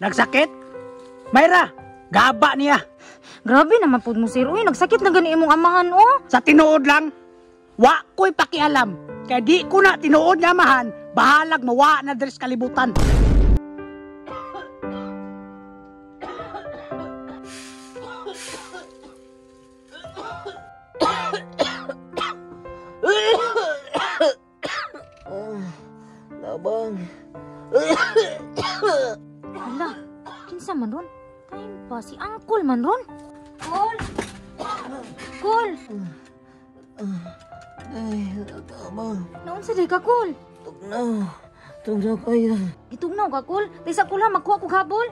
Nagsakit? Mayra, gaba niya. Grabe naman pud mo, sir. Uy, nagsakit na gani imong amahan, oh. Sa tinuod lang, wa ko'y pakialam. Kaya di ko na tinuod nga amahan, bahalag mawa na diri sa kalibutan. Labang. Hala, kinsa man ron? Time pa, si Uncle man ron. Kol! Kol! Ay, tabang. Naunsa day ka, Kol? Tugnaw. Tugnaw kayo. Gitugnaw ka, Kol? Daysa kol ha, magkuha kog habol.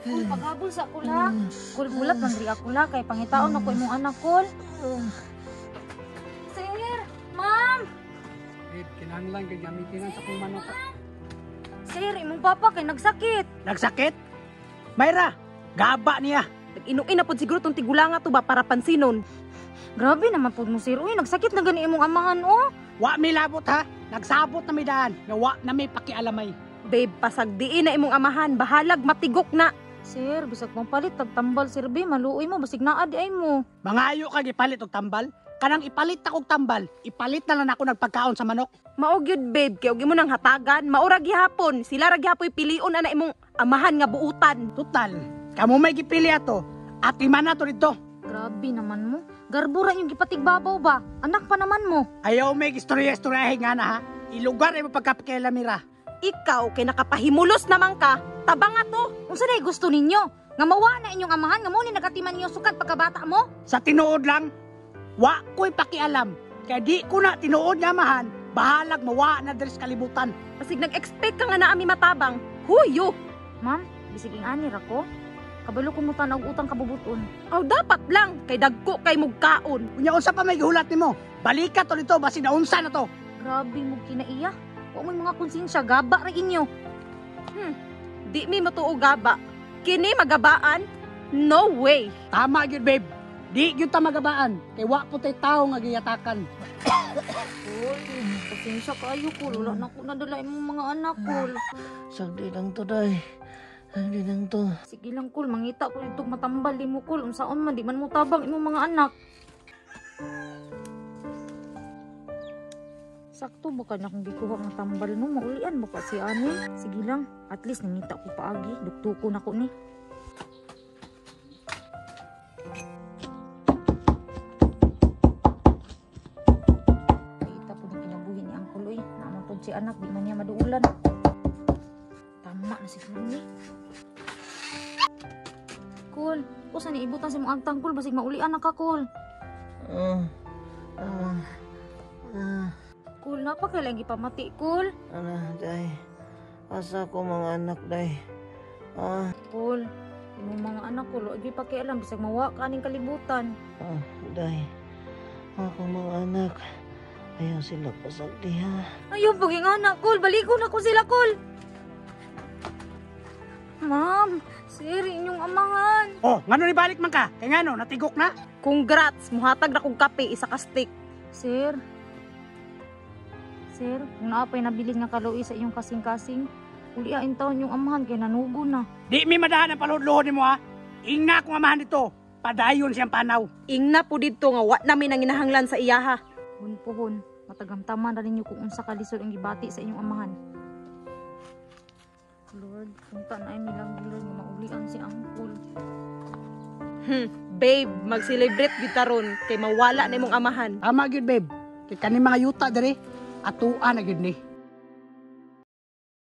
Kol, paghabol sa kol ha. Kol, bulat man diri ako la, kay pangitaon ako imong anak, Kol. Sir! Ma'am! Babe, kinahanglan kay gamitin sa kong manok. Sir, imong papa kay nagsakit. Nagsakit? Mayra, gaba niya. Nag-inuin na pod siguro tong tigulanga to ba para pansinon. Grabe naman pud mo, sir. Uy, nagsakit na gani imong amahan, oh. Wa mi labot ha. Nagsabot na mi daan. Nga wa na mi pakialamay. Babe, pasagdiin na imong amahan, bahalag matigok na. Sir, bisag mong palit tagtambal, sir, be, maluoy mo basig naa di ay mo. Mangayo ka gipalit og tambal. Kanang ipalit na kog tambal, ipalit na lang ako nagpagkaon sa manok. Mao gyud babe, kay og imo nang hatagan, maura gihapon, sila ra gihapoy pilion ana imong amahan nga buutan. Total, kamo may gipili ato. Atiman na to dito. Grabe naman mo. Garbura yung gipatigbabaw ba? Anak pa naman mo. Ayaw may istorya-istoryahe nga na ha. Ilugar ay mapagkapakialamira. Ikaw kay nakapahimulos naman ka, tabanga to. Unsa day gusto ninyo? Nga mawa na inyong amahan nga mo ni nagatiman ninyo sukad pagkabata mo? Sa tinuod lang, wa ko'y pakialam. Kaya di ko na tinuod nga amahan, bahalag mawa na diri sa kalibutan. Basig nag-expect ka nga na ami matabang. Huyo. Ma'am, bisig ing-ani ra ko. Kabalo ko mo tan-aw og utang kabubuton. Aw dapat lang kay dagko kay mugkaon. Unya unsa pa may gihulat nimo? Balika to dito basin naunsa na to. Grabe mo kinaiya. Wa mo'y mga konsensya, gaba ra inyo. Di mi matuo gaba. Kini magabaan? No way. Tama gyud babe. Di gyud ta magabaan kay wa po tay tawo nga giyatakan. Kol, pasensya kaayo kol. Wala na ko nadala imong mga anak kol. Sagdi lang to, day. Sagdi lang to. Sige lang kol, mangita ko dito matambal di mo kol. Unsaon man di man mo tabang imong mga anak. Sakto ba ka na kung gikuha nga tambal no? Maulian ba ka si ani? Sige lang, at least nangita ko paagi. Duktuko na ko ni. Kita po ni kinabuhi ni Uncle oy. Naman po si anak, di man niya maduulan. Tama na siguro ni. Kol, usa ni ibutan sa imong agtang kol basig maulian na ka kol. Ah, ah, ah. Kol, napakailang gipamati kol. Ana, day. Asa ko mga anak, day. Ah, Kol, imong mga anak kol, wa gyud pakialam bisag mawa ka aning kalibutan. ah, day. Ako mga anak. Ayaw sila pasagdi, ha. Ayaw paging anak kol, balikon ako sila kol. Ma'am, sir, inyong amahan. Oh, ngano ni balik man ka? Kay ngano natigok na? Congrats, muhatag ra kog kape isa ka stick. Sir, sir, kung naa pa'y nabilin nga kaluoy sa inyong kasing-kasing, uliain taon yung amahan kay nanugo na. Di mi madahan ang paluhod-luhod nimo ha. Ingna kong amahan dito. Padayon siyang panaw. Ingna po didto nga wa nami nanginahanglan sa iyaha. Hun pohon, matagamtaman ra ninyo kung unsa kalisod ang gibati sa inyong amahan. Lord, unta na ay milagro Lord nga maulian si Uncle. Babe, mag-celebrate gyud taron kay mawala na imong amahan. Tama gyud babe. Kay kani mga yuta diri atoa na gyud ni.